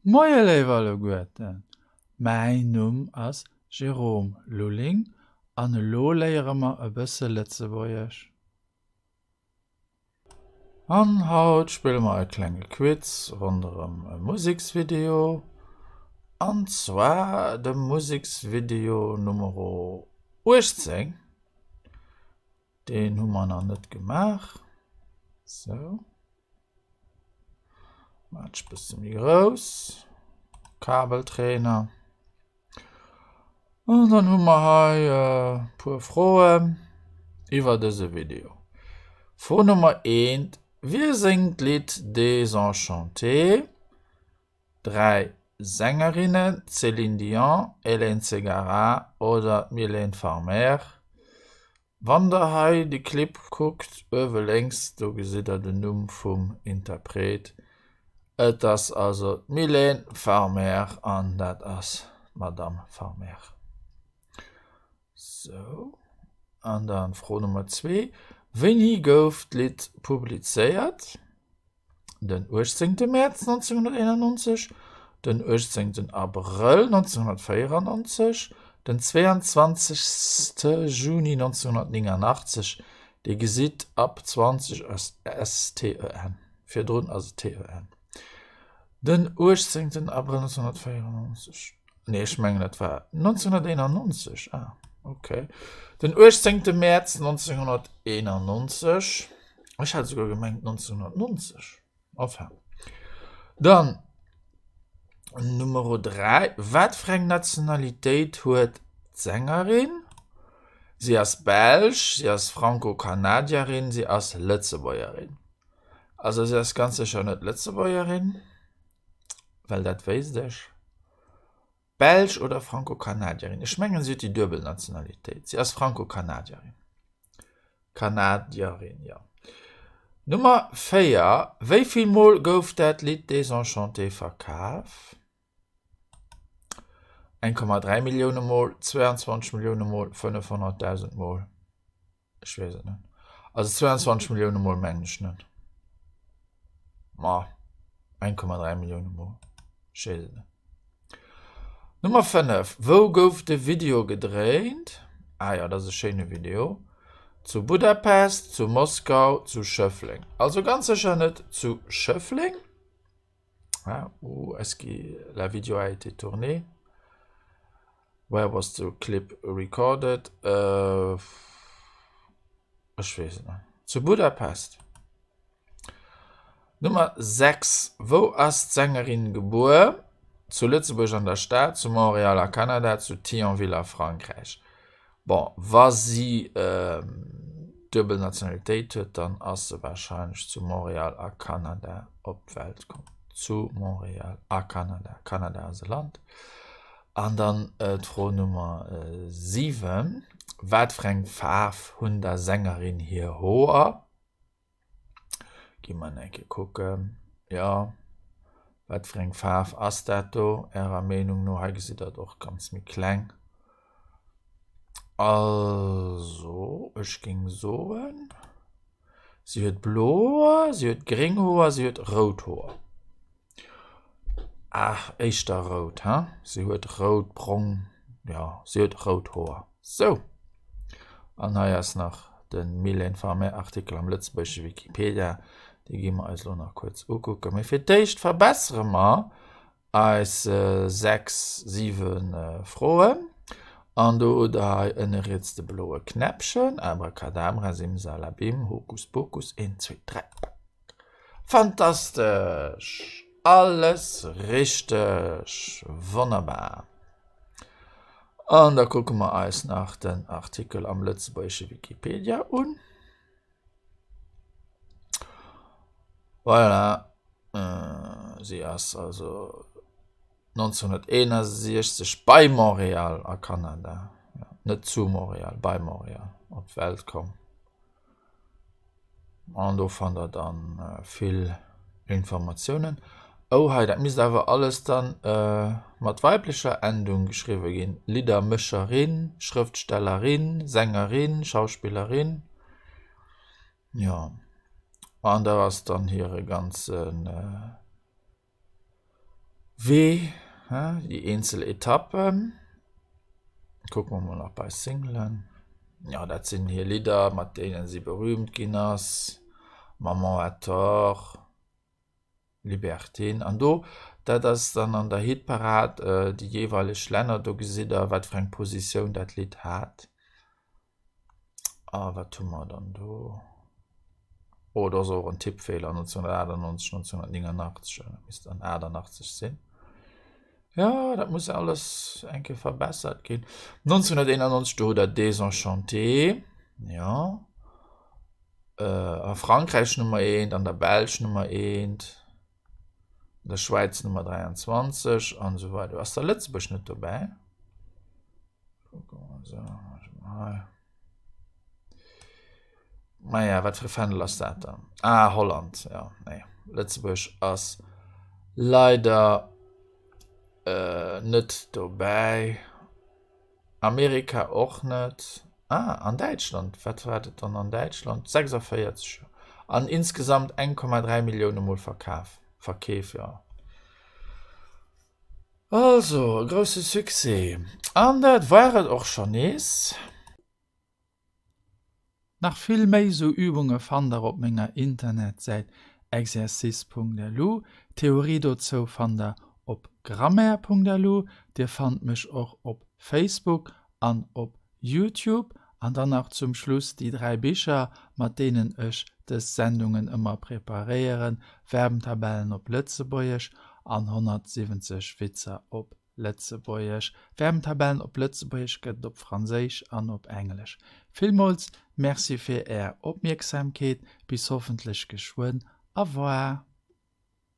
Moie léif alleguerten, mäin Numm ass Jérôme Lulling an elo léiere mer e bësse Lëtzebuergesch. An haut spille mer e klenge Quiz ronderëm e Museksvideo, an zwar de Museksvideo Numero 18. Deen hu mer nach net gemaach. Sou. Mat ech bësse méi grouss. Kabeltrainer. An dann hu mer hei e puer Froen iwwer dëse Video. Fro Nummer 1, Wie séngt d'Lidd Désenchanté? 3 Sängerinnen, d'Céline Dion, Hélène Ségara oder d'Mylène Farmer. Wann der hei de Clip kuckt, uewe lénks, do gesitt der den Numm vum Interpret. Et ass also d'Mylène Farmer an dat ass d'Madame Farmer. Sou, an dann Fro Nummer zwee, Wéini gouf d'Lidd publizéiert? Den 18 Mäerz 1991, den 18 Abrëll 1994, den 22 Juni 1989. Dir gesitt, ab 20 ass STEN, virdrun ass et TEN. Den 18 Abrëll 1994, nee ech mengen dat war 1991, ah okay. Den 18 Mäerz 1991, ech hat esouguer gemengt 1990, enfin. Dann Numero 3, wat fir eng Nationalitéit huet d'Sängerin? Si ass Belsch, si ass Franco-Kanadierin, si ass Lëtzebuergerin. Also si ass ganz sécher net Lëtzebuergerin, well dat wéisst ech. Belsch oder Franco-Kanadierin? Ech mengen si huet déi duebel Nationalitéit. Si ass Franco-Kanadierin. Kanadierin, jo. Nummer 4, Wéi vill Mol gouf dat Lidd Désenchanté verkaf? 1,3 Millioune Mol, 22 Millioune Mol, 500.000 Mol. Ech weess et net. Also 22 Millioune Mol mengen ech net. Ma 1,3 Millioune Mol. Ech weess et net. Nummer 5. Wou gouf de Video gedréint? Ah jo, dat ass e schéine Video. Zu Budapest, zu Moskau, zu Schëffleng. Also ganz sécher net zu Schëffleng. Ah, où est-ce que la vidéo a été tournée? Where was the clip recorded? Ech weess et net. Zu Budapest. Nummer 6, Wou ass d'Sängerin gebuer? Zu Lëtzebuerg an der Stad, zu Montréal a Kanada, zu Thionville a Frankräich. Bon, wa si duebel Nationalitéit huet, dann ass se warscheinlech zu Montréal a Kanada op d'Welt komm. Zu Montréal a Kanada. Kanada ass e Land. An dann d'Fro Nummer 7, Wat fir eng Faarf hunn der Sängerin hir Hoer? Gi mer eng Kéier kucken. Jo, wat fir eng Faarf ass dat do Ärer Meenung no? Hei gesitt Der et och ganz méi kleng. Also, ech géing soen, si huet blo Hoer, si huet gréng Hoer, si huet rout Hoer. Ah, éischter rout, he? Si huet rout, brong, jo, si huet rout Hoer. Sou, an hei ass nach de Mylène Farmer Artikel am lëtzebuergesche Wikipedia, dee gi mer eis elo nach kuerz ukucken. Mee fir d'éischt verbessere mer eis 6, 7 Froen. An do hutt der hei ënne riets de bloe Knäppchen, Abracadabra, Simsalabim, Hokuspokus, 1, 2, 3. Fantastesch! Alles richteg! Wonnerbar! An da kucke mer eis nach den Artikel am lëtzebuergesche Wikipedia un. Voilà, si ass also 1961 bei Montréal a Kanada, net zu Montréal, bei Montréal op d'Welt komm. An do fannt der dann vill Informatiounen. Oh hei, dat misst awer alles dann mat weiblecher Endung geschriwwe ginn, Liddermécherin, Schrëftstellerin, Sängerin, Schauspillerin. Jo, an dat ass dann hire ganze. Wee, déi eenzel Etappen. Kucke mer mol nach bei Singlen. Jo, dat sinn hir Lidder, mat deene si berüümt ginn ass. Maman a tort, Libertine. An do, dat ass dann an der Hitparad, déi jeeweileg Länner, do gesitt der, wat fir eng Positioun dat Lidd hat. A wat hu mer dann do? Oh, do ass och en Tippfeeler, 1998, 1989, dat misst dann 88 sinn. Jo, dat muss alles eng Kéier verbessert ginn. 1991, do hutt der Désenchanté, jo. A Frankräich Nummer eent, an der Belsch Nummer eent, an der Schwäiz Nummer 23 an esou weider. Ass da Lëtzebuerg net dobäi? Maja, wat fir e Fändel ass dat dann? Ah, Holland, ja, nee. Lëtzebuerg ass leider äh, net dobäi. Amerika och net. Ah, an Däitschland, wat war dat dann an Däitschland? 46, jo. An insgesamt 1,3 Millioune mol verkaf, Verkeef, jo. Also, e grousse Succès. An dat war et och schonn nees. Nach vill méi sou Übunge fannt der op menger Internetsäit exercice.lu. D'Theorie dozou fannt der op grammaire.lu. Dir fannt mech och op Facebook an op Youtube. An dann nach zum Schluss déi 3 Bicher, mat deenen ech dës Sendungen ëmmer preparéieren, Verbentabellen op Lëtzebuergesch an 170 Witzer op Lëtzebuergesch. Verbentabellen op Lëtzebuergesch gëtt et op Franséisch an op Englesch. Villmools Merci fir Är Opmierksamkeet. Bis hoffentlech geschwënn. Au revoir.